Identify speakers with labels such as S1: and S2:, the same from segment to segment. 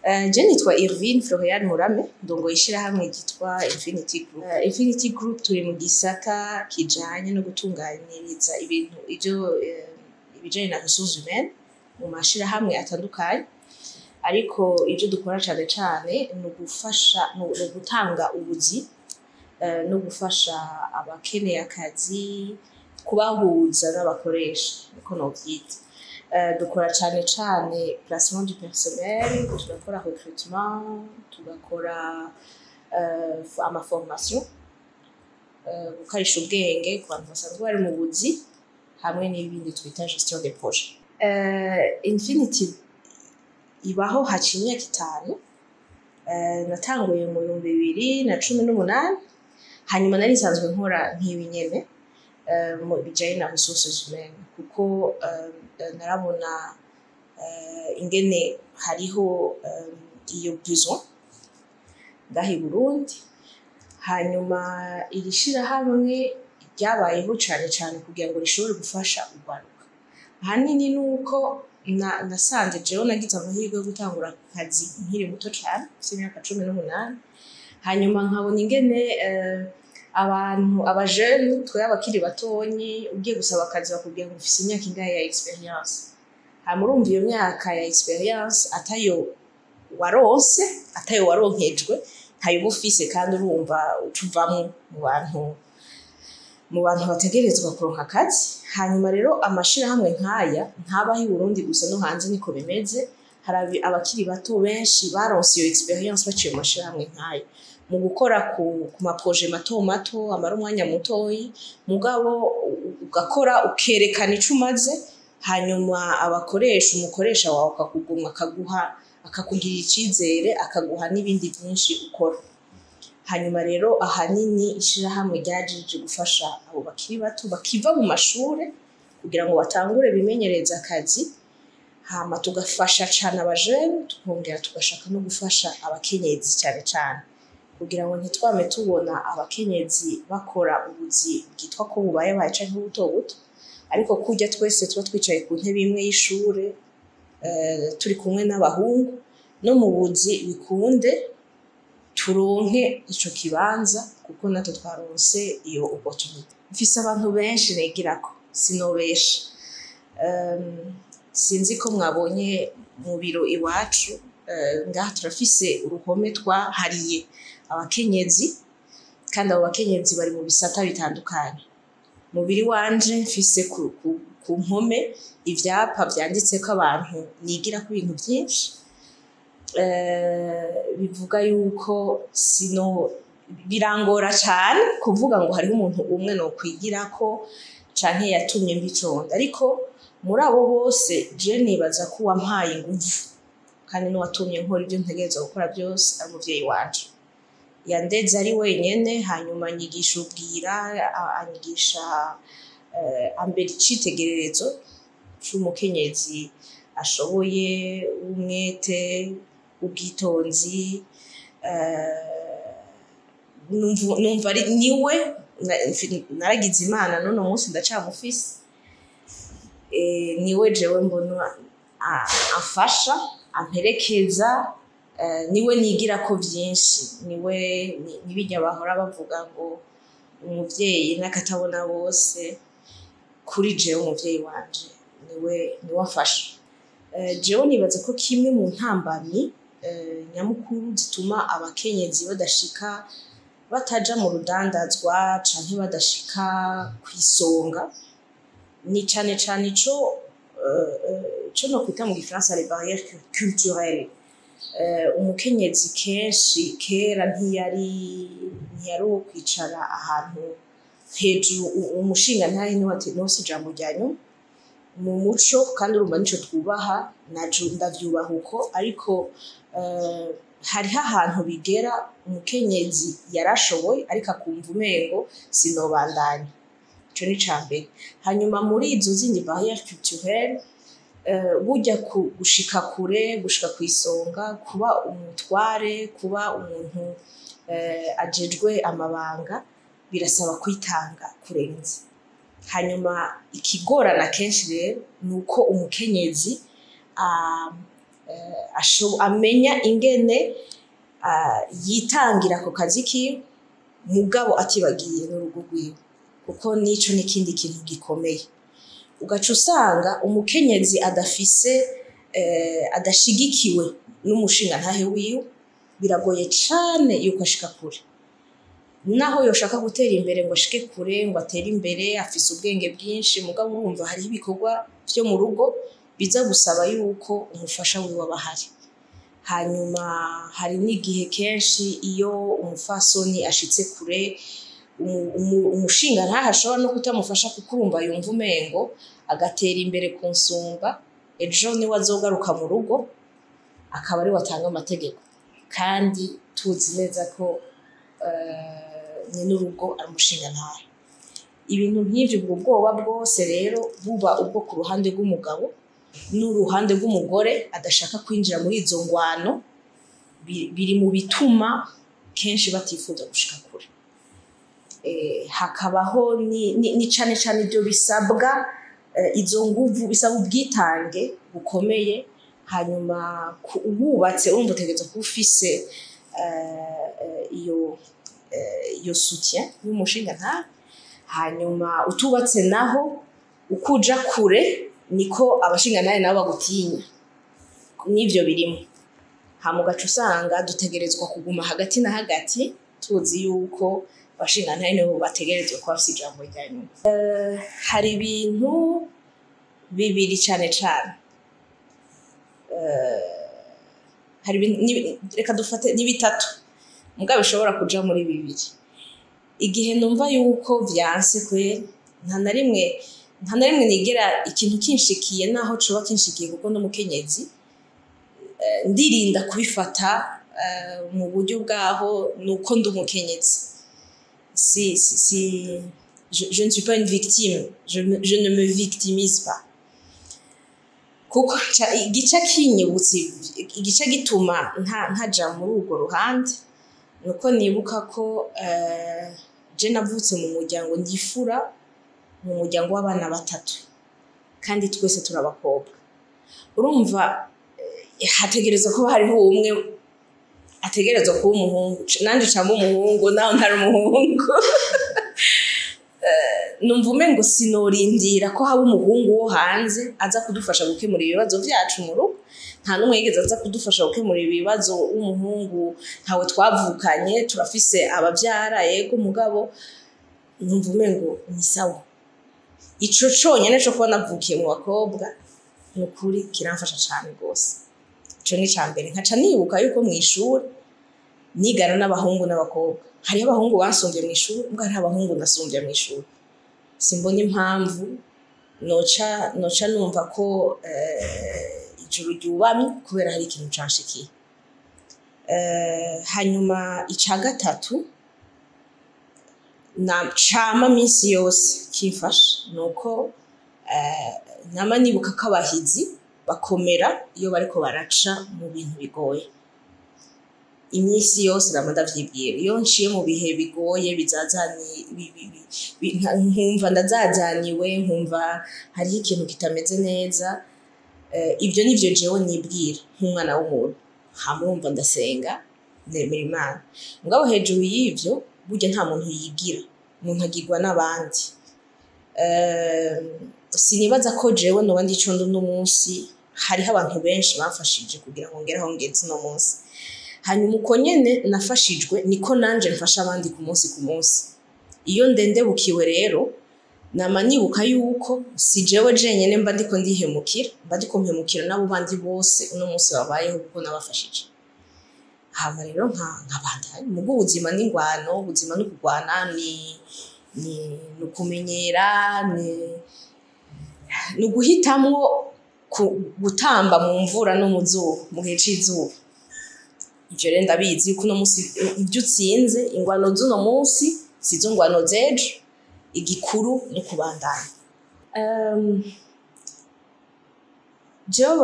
S1: Je nitwa Irvine Florian Murame, ndongoye ishirahamwe ryitwa Infinity Group. Infinity Group turi mu gisata kijanye no gutunganiriza ibintu ivyo ibijanye na ressources humaines mu mashirahamwe atandukanye, ariko ivyo dukora cane cane ni ugufasha, ni ugutanga ubuzi no gufasha abakeneye akazi, kubahuza n'abakoresha, niko novyita. Dukora cane cane placement du personnel, turakora recrutement, tugakora ama formation, gukarisha ubwenge ku bantu basanzwe bari mu buzi, hamwe n'ibindi twita gestion des projets. Infinity ibaho haciye imyaka 5. Natanguye mu 2018, hanyuma nari nsanzwe nkora nk'ibi nyene mu bijanye na ressources humaines, kuko narabona ingene hariho iyo besoin ngaha i Burundi. Hanyuma iri shirahamwe ryabayeho cane cane kugira ngo rishobore gufasha urwaruka. Ahanini nuko nasanze jewe nagize amahirwe yo gutangura akazi nkiri muto cane, mfise imyaka 18, hanyuma nkabona ingene abantu aba jeunes, twe abakiri batonyi, ugiye gusaba akazi bakubwira ngo ufise imyaka ingahe ya expérience. Hanyuma urumva iyo myaka ya expérience atayo waronse, atayo waronkejwe, ntayo uba ufise, kandi urumva uca uvamwo mu bantu bategerezwa kuronka akazi. Hanyuma rero amashirahamwe nk'aya ntabaho i Burundi gusa, no hanze niko bimeze. Hari abakiri bato benshi baronse iyo expérience baciye mu mashirahamwe nk'aya, mu gukora ku ma projets mato mato amara umwanya mutoyi, mugabo ugakora ukerekana ico umaze, hanyuma abakoresha, umukoresha wawe akakugumwa, akaguha, akakugirira icizere, akaguha n'ibindi byinshi ukora. Hanyuma rero ahanini ishirahamwe ryaje gufasha abo bakiri bato bakiva mu mashure kugira ngo batangure bimenyereza akazi, hama tugafasha cane abajene, tukongera tugashaka no gufasha abakenyezi cane cane, kugira ngo ntitwame tubona abakenyezi bakora ubuzi bwitwa ko bubayabaye canke buto buto, ariko kurya twese tuba twicaye ku ntebe imwe y'ishure, turi kumwe n'abahungu, no mu buzi bikunde turonke ico kibanza, kuko natwe twaronse iyo opportunité. Mfise abantu benshi nigirako, sinobesha. Sinzi ko mwabonye mu biro iwacu, ngaha turafise uruhome twahariye abakenyezi, kandi abo bakenyezi bari mu bisata bitandukanye. Mubiri wanje mfise ku mpome ivyapa vyanditseko abantu nigirako ibintu vyinshi. Bivuga yuko sino birangora cane kuvuga ngo hariho umuntu umwe nokwigirako canke yatumye mbiconda, ariko muri abo bose je nibaza ko uwampaye inguvu kandi n'uwatumye nkora ivyo ntegerezwa gukora byose ari umuvyeyi wanje. Yandeze ari wenyene, hanyuma anyigisha ubwira, anyigisha, ambera icitegererezo c'umukenyezi ashoboye, w'umwete, ubwitonzi. Numva ari niwe naragize Imana n'uno munsi ndacamufise. Niwe jewe mbona amfasha, amperekeza, niwe nigirako vyinshi, niwe nibirya bahora bavuga ngo umuvyeyi n'akatabona bose. Kuri jewe umuvyeyi wanje niwe amfasha. Jewe nibaza ko kimwe mu ntambamyi nyamukuru zituma abakenyezi badashika, bataja mu rudandazwa canke badashika kw'isonga, ni cane cane ico nokwita mu gifaransa les barrières culturelles. Umukenyezi kenshi kera ntiyari uwo kwicara ahantu hejuru, umushingantahe niwe ati ijambo rya nyuma mu muco, kandi urumva nico twubaha, naco ndavyubaha uko. Ariko hariho ahantu bigera umukenyezi yarashoboye, ariko akumva umengo sinobandanya. Ico ni ica mbere. Hanyuma muri izo zindi barrières culturelles, burya gushika kure, gushika kw'isonga, kuba umutware, kuba umuntu ajejwe amabanga, birasaba kwitanga kurenza. Hanyuma ikigorana kenshi rero ni uko umukenyezi Amenya ingene yitangira ku kazi kiwe, mugabo atibagiye n'urugo rwiwe, kuko nico n'ikindi kintu gikomeye. Ugaca usanga umukenyezi adafise, adashigikiwe n'umushingantahe wiwe, biragoye cane yuko ashika kure. Naho yoshaka gutera imbere ngo ashike kure, ngo atere imbere, afise ubwenge bwinshi, mugabo urumva hariho ibikorwa vyo mu rugo biza gusaba yuko umufasha wiwe aba ahari. Hanyuma hari n'igihe kenshi iyo umufasoni ashitse kure, umushingantahe ashobora no kutamufasha, kuko urumva yumva umengo agatera imbere kunsumba, ejo niwe azogaruka mu rugo akaba ariwe atanga amategeko, kandi tuzi neza ko nyene urugo ari umushingantahe. Ibintu nk'ivyo, ubwo bwoba bwose rero, buba ubwo ku ruhande rw'umugabo n'uruhande rw'umugore adashaka kwinjira muri izo ngwano, biri mu bituma kenshi batifuza gushika kure. Hakabaho ni cane cane ibyo bisabwa, izo nguvu, bisaba ubwitange bukomeye. Hanyuma wubatse, urumva utegerezwa kuba ufise iyo soutien y'umushingantahe. Hanyuma utubatse naho, ukuja kure niko abashingantahe nabo bagutinya, n'ivyo birimo. Hama ugaca usanga dutegerezwa kuguma hagati na hagati, tuzi yuko abashingantahe nibo bategerezwa kuba bafise ijambo rya nyuma. Hari ibintu bibiri cane cane. Hari reka dufate ni bitatu, mugabo bishobora kuja muri bibiri. Igihe numva yuko vyanse kweri, nta na rimwe nigera ikintu kinshikiye, naho coba kinshikiye, kuko n'umukenyezi, ndirinda kubifata mu buryo bwaho nuko ndi umukenyezi. Si je ne suis pas une victime, je ne me victimise pas, kuko igica kinyibutse, igica gituma ntaja muri urwo ruhande, nuko nibuka ko je navutse mu muryango ndifura, mu muryango w'abana batatu, kandi twese turabakobwa. Urumva hategerezwa kuba hariho umwe ategerezwa kuba umuhungu, nanje camba umuhungu naho ntari umuhungu. Numva umengo sinorindira ko haba umuhungu wo hanze aza kudufasha gukemura ibibazo vyacu mu rugo. Nta n'umwe yigeze aza kudufasha gukemura ibibazo w'umuhungu, ntawe twavukanye. Turafise abavyara, yego, mugabo numva umengo ni sawa. Ico conyene co kuba navukiye mu bakobwa, ni ukuri kiramfasha cane rwose. Ico ni ica mbere. Nkaca nibuka yuko mw'ishuri nigana n'abahungu n'abakobwa. Hariho abahungu bansumvye mw'ishuri, mbwa hariho abahungu nasumvye mw'ishuri. Simbona impamvu noca numva ko ijuru ryubamye kubera hari ikintu canshikiye. Hanyuma ica gatatu na cama minsi yose kimfasha nuko nama nibuka ko abahizi bakomera iyo bariko baraca mu bintu bigoye. Iminsi yose nama ndavyibwira. Iyo nciye mu bihe bigoye, bizazani, nkumva ndazazaniwe, nkumva hariho ikintu kitameze neza, ibyo nivyo jewe nibwira nk'umwana w'umuntu. Hama urumva ndasenga, nemera Imana, mugabo hejuru y'ivyo, burya nta muntu yigira, umuntu agirwa n'abandi. Sinibaza ko jewe noba ndi ico ndi uno munsi. Hariho abantu benshi bamfashije kugira ngo ngere aho ngeze uno munsi. Hanyuma uko nyene nafashijwe, niko nanje mfasha abandi ku munsi ku munsi. Iyo ndendebukiwe rero, nama nibuka yuko si jewe jenyene mba ndiko ndihemukira, mba ndiko mpemukira n'abo bandi bose uno munsi babayeho kuko nabafashije. Hama rero nkabandanya. Muga ubuzima n'ingwano, ubuzima no kurwana, ni ukumenyera, ni uguhitamwo gutamba mu mvura no mu zuba, mu gihe c'izuba. Ivyo rero ndabizi yuko uno munsi ivyo utsinze, ingwano z'uno munsi sizo ngwano z'ejo. Igikuru ni ukubandanya. Jewe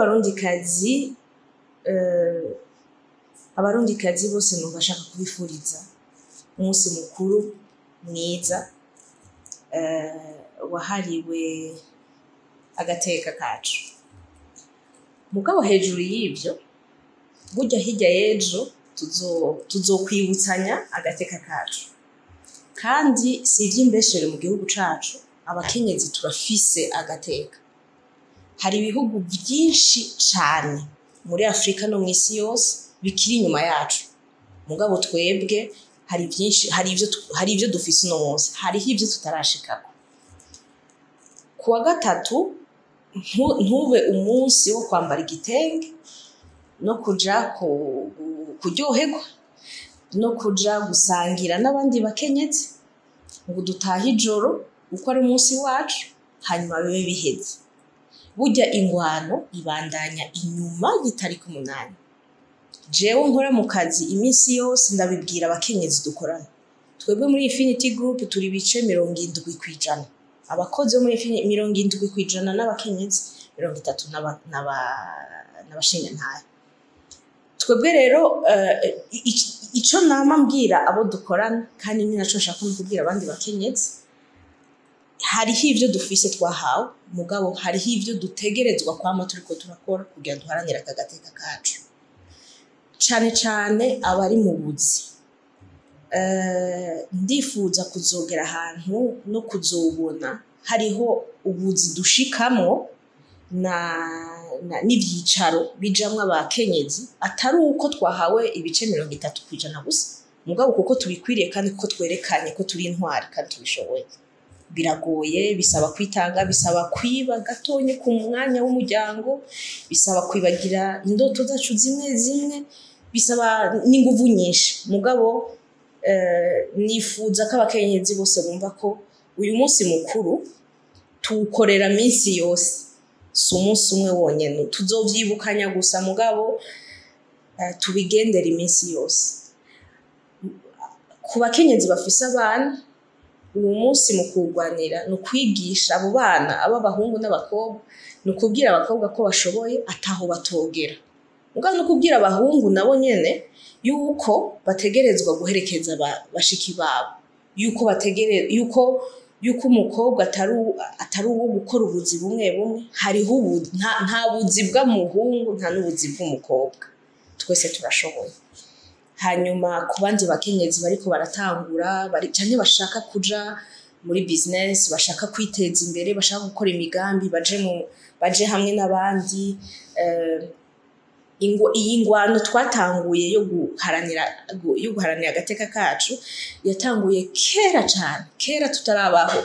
S1: abarundikazi bose numva nshaka kubifuriza umunsi mukuru mwiza wahariwe agateka kacu. Mugabo hejuru y'ivyo, burya hirya y'ejo tuzokwibutsanya agateka kacu. Kandi si ivy'imbeshere, mu gihugu cacu abakenyezi turafise agateka. Hari ibihugu vyinshi cane muri Afrika no mw'isi yose bikiri inyuma yacu, mugabo twebwe hari vyinshi, hari ivyo dufise uno munsi, hariho ivyo tutarashikako. Ku wa gatatu ntube umunsi wo kwambara igitenge no kuja kuryoherwa no kuja gusangira n'abandi bakenyezi, ngo dutahe ijoro uko ari umunsi wacu, hanyuma bibe biheze. Burya ingwano ibandanya inyuma y'itariki 8. Jewe nkora mu kazi iminsi yose, ndabibwira abakenyezi dukorana. Twebwe muri Infinity Group turi ibice 70%, abakozi bo muri Infinity 70% n'abakenyezi, 30 n'abashingantahe. Twebwe rero ico nama mbwira abo dukorana, kandi ni naco nshaka no kubwira abandi bakenyezi, hariho ivyo dufise twahawe, mugabo hariho ivyo dutegerezwa kwama turiko turakora kugira duharanire aka gateka kacu, cane cane abari mu buzi. Ndifuza kuzogera ahantu no kuzobona hariho ubuzi dushikamwo na n'ivyicaro bijamwo abakenyezi, atari uko twahawe ibice 30% gusa, mugabo kuko tubikwiriye kandi kuko twerekanye ko turi intwari kandi tubishoboye. Biragoye, bisaba kwitanga, bisaba kwiba gatonye ku mwanya w'umuryango, bisaba kwibagira indoto zacu zimwe zimwe, bisaba n'inguvu nyinshi. Mugabo nifuza ko abakenyezi bose bumva ko uyu munsi mukuru tuwukorera minsi yose, si umunsi umwe wonyene tuzovyibukanya gusa, mugabo tubigendera iminsi yose. Ku bakenyezi bafise abana, uwo munsi mu kuwugwanira ni ukwigisha abo bana, ab'abahungu n'abakobwa, ni ukubwira abakobwa ko bashoboye, ataho batogera. Mugabo no kubwira abahungu nabo nyene yuko bategerezwa guherekeza bashiki babo, yuko bategere yuko umukobwa atari uwo gukora ubuzi bumwe bumwe. Hariho ubu nta buzi bw'umuhungu, nta n'ubuzi bw'umukobwa, twese turashoboye. Hanyuma ku bandi bakenyezi bariko baratangura, bari canke bashaka kuja muri business, bashaka kwiteza imbere, bashaka gukora imigambi, baje hamwe n'abandi. Iyi ngwano twatanguye yo guharanira agateka kacu yatanguye kera cane, kera tutarabaho.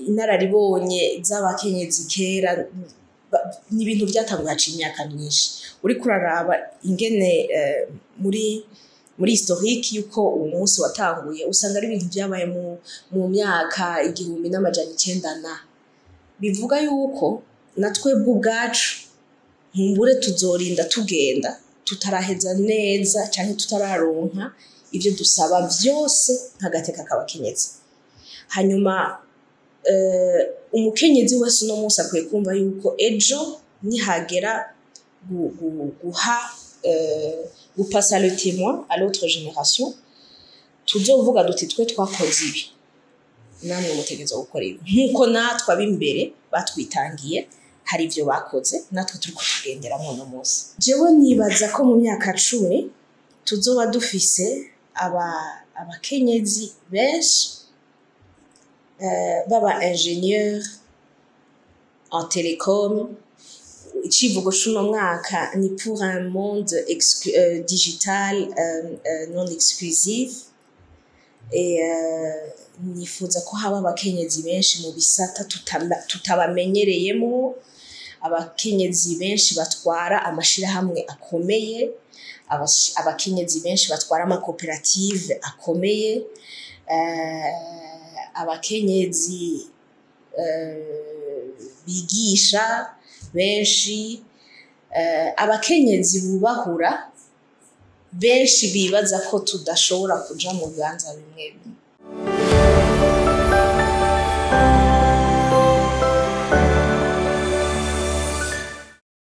S1: Inararibonye z'abakenyezi kera ni ibintu byatanguye haciye imyaka myinshi. Uriko uraraba ingene muri historique yuko uwo munsi watanguye, usanga ari ibintu vyabaye mu myaka 1900, na bivuga yuko na twebwe ubwacu nkumbure tuzorinda tugenda tutaraheza neza canke tutararonka ivyo dusaba vyose nk'agateka k'abakenyezi. Hanyuma umukenyezi wese uno munsi akwiye kumva yuko ejo nihagera guha gupasa le témoin à l'autre génération, tuzovuga duti: "Twe twakoze ibi, namwe mutegerezwa gukora ibi", nk'uko natwe ab'imbere batwitangiye, hari ivyo bakoze natwe turiko tugenderamwo uno munsi. Jewe nibaza ko mu myaka 10 tuzoba dufise abakenyezi benshi baba ingénieur en télécom. Icivugo c'uno mwaka ni "Pour un monde digital non exclusif", et nifuza ko haba abakenyezi benshi mu bisata tutabamenyereyemwo, abakenyezi benshi batwara amashirahamwe akomeye, abakenyezi benshi batwara amakoperative akomeye, abakenyezi bigisha benshi, abakenyezi bubahura benshi bibaza ko tudashobora kuja mu bibanza bimwe bimwe.